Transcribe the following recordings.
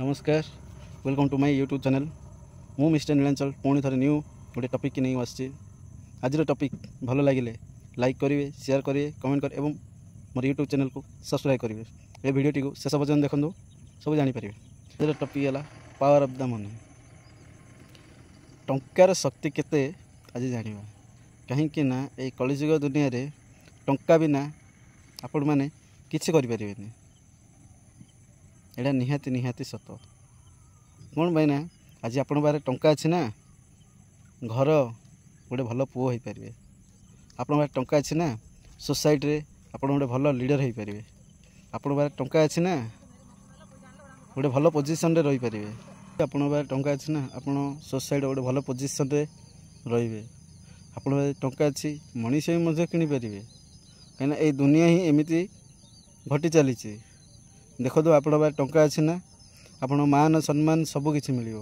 ନମସ୍କାର, welcome to my YouTube channel. ମୁଁ mister Nilanchal ପୁଣି ଥରେ ନ୍ୟୁ ଗୋଟେ ଟପିକ୍ ନେଇ ଆସିଛି। ଆଜିର ଟପିକ୍ ଭଲ ଲାଗିଲେ ଲାଇକ୍ କରିବେ, ସେୟାର କରିବେ, କମେଣ୍ଟ କରିବେ ଏବଂ ମୋର ୟୁଟ୍ୟୁବ୍ ଚ୍ୟାନେଲ୍କୁ ସବସ୍କ୍ରାଇବ୍ କରିବେ। ଏ ଭିଡ଼ିଓଟିକୁ ଶେଷ ପର୍ଯ୍ୟନ୍ତ ଦେଖନ୍ତୁ, ସବୁ ଜାଣିପାରିବେ। ଆଜିର ଟପିକ୍ ହେଲା ପାୱାର ଅଫ୍ the money. ଟଙ୍କାର ଶକ୍ତି କେତେ ଆଜି ଜାଣିବା, କାହିଁକି ନା ଏଇ କଳିଯୁଗ ଦୁନିଆରେ ଟଙ୍କା ବିନା ଆପଣମାନେ କିଛି କରିପାରିବେନି। ଏଇଟା ନିହାତି ନିହାତି ସତ। କ'ଣ ପାଇଁ ନା ଆଜି ଆପଣଙ୍କ ପାଖରେ ଟଙ୍କା ଅଛି ନା ଘର ଗୋଟେ ଭଲ ପୁଅ ହେଇପାରିବେ। ଆପଣଙ୍କ ପାଖରେ ଟଙ୍କା ଅଛି ନା ସୋସାଇଟିରେ ଆପଣ ଗୋଟେ ଭଲ ଲିଡ଼ର ହେଇପାରିବେ। ଆପଣଙ୍କ ପାଖରେ ଟଙ୍କା ଅଛି ନା ଗୋଟେ ଭଲ ପୋଜିସନ୍ରେ ରହିପାରିବେ। ଆପଣଙ୍କ ପାଖରେ ଟଙ୍କା ଅଛି ନା ଆପଣ ସୋସାଇଟିରେ ଗୋଟେ ଭଲ ପୋଜିସନ୍ରେ ରହିବେ। ଆପଣଙ୍କ ପାଖରେ ଟଙ୍କା ଅଛି ମଣିଷ ବି ମଧ୍ୟ କିଣିପାରିବେ, କାହିଁକିନା ଏଇ ଦୁନିଆ ହିଁ ଏମିତି ଘଟି ଚାଲିଛି। ଦେଖନ୍ତୁ, ଆପଣଙ୍କ ପାଖରେ ଟଙ୍କା ଅଛି ନା ଆପଣ ମାନ ସମ୍ମାନ ସବୁ କିଛି ମିଳିବ।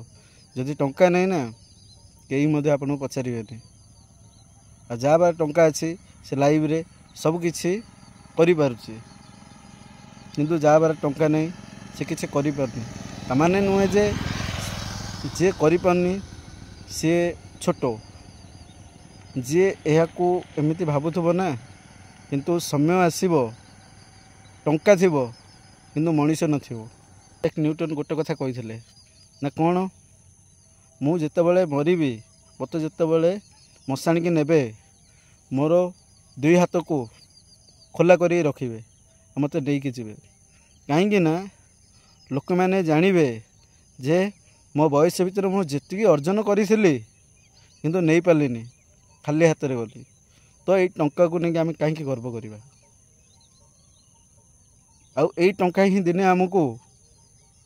ଯଦି ଟଙ୍କା ନାହିଁ ନା କେହି ମଧ୍ୟ ଆପଣଙ୍କୁ ପଚାରିବେନି। ଆଉ ଯାହା ପାଖରେ ଟଙ୍କା ଅଛି ସେ ଲାଇଫରେ ସବୁ କିଛି କରିପାରୁଛି, କିନ୍ତୁ ଯାହା ପାଖରେ ଟଙ୍କା ନାହିଁ ସେ କିଛି କରିପାରୁନି। ତାମାନେ ନୁହେଁ ଯେ ଯିଏ କରିପାରୁନି ସିଏ ଛୋଟ, ଯିଏ ଏହାକୁ ଏମିତି ଭାବୁଥିବ ନା, କିନ୍ତୁ ସମୟ ଆସିବ ଟଙ୍କା ଥିବ କିନ୍ତୁ ମଣିଷ ନଥିବ। ନ୍ୟୁଟନ୍ ଗୋଟେ କଥା କହିଥିଲେ ନା କ'ଣ, ମୁଁ ଯେତେବେଳେ ମରିବି ମୋତେ ଯେତେବେଳେ ମଶାଣିକି ନେବେ ମୋର ଦୁଇ ହାତକୁ ଖୋଲା କରି ରଖିବେ, ମୋତେ ନେଇକି ଯିବେ। କାହିଁକି ନା ଲୋକମାନେ ଜାଣିବେ ଯେ ମୋ ବୟସ ଭିତରେ ମୁଁ ଯେତିକି ଅର୍ଜନ କରିଥିଲି କିନ୍ତୁ ନେଇପାରିଲିନି, ଖାଲି ହାତରେ ଗଲି। ତ ଏଇ ଟଙ୍କାକୁ ନେଇକି ଆମେ କାହିଁକି ଗର୍ବ କରିବା? ଆଉ ଏଇ ଟଙ୍କା ହିଁ ଦିନେ ଆମକୁ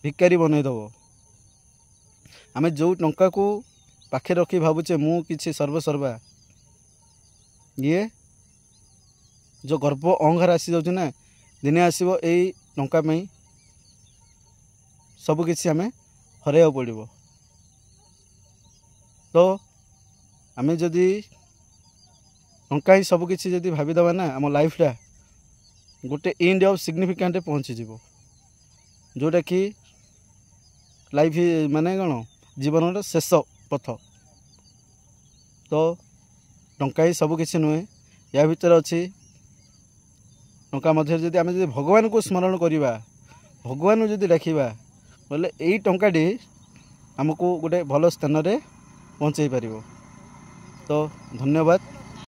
ଭିକାରୀ ବନେଇଦେବ। ଆମେ ଯେଉଁ ଟଙ୍କାକୁ ପାଖରେ ରଖି ଭାବୁଛେ ମୁଁ କିଛି ସର୍ବସର୍ବା, ଇଏ ଯେଉଁ ଗର୍ବ ଅହଙ୍କାର ଆସିଯାଉଛି ନା, ଦିନେ ଆସିବ ଏଇ ଟଙ୍କା ପାଇଁ ସବୁକିଛି ଆମେ ହରାଇବାକୁ ପଡ଼ିବ। ତ ଆମେ ଯଦି ଟଙ୍କା ହିଁ ସବୁକିଛି ଯଦି ଭାବିଦେବା ନା, ଆମ ଲାଇଫଟା ଗୋଟେ ଏଣ୍ଡ ଅଫ୍ ସିଗ୍ନିଫିକାଣ୍ଟରେ ପହଞ୍ଚିଯିବ, ଯେଉଁଟାକି ଲାଇଫ୍ ମାନେ କ'ଣ ଜୀବନର ଶେଷ ପଥ। ତ ଟଙ୍କା ହିଁ ସବୁକିଛି ନୁହେଁ, ୟା ଭିତରେ ଅଛି ଟଙ୍କା ମଧ୍ୟରେ ଯଦି ଆମେ ଯଦି ଭଗବାନଙ୍କୁ ସ୍ମରଣ କରିବା, ଭଗବାନଙ୍କୁ ଯଦି ଡାକିବା, ବୋଲେ ଏଇ ଟଙ୍କାଟି ଆମକୁ ଗୋଟେ ଭଲ ସ୍ଥାନରେ ପହଞ୍ଚାଇ ପାରିବ। ତ ଧନ୍ୟବାଦ।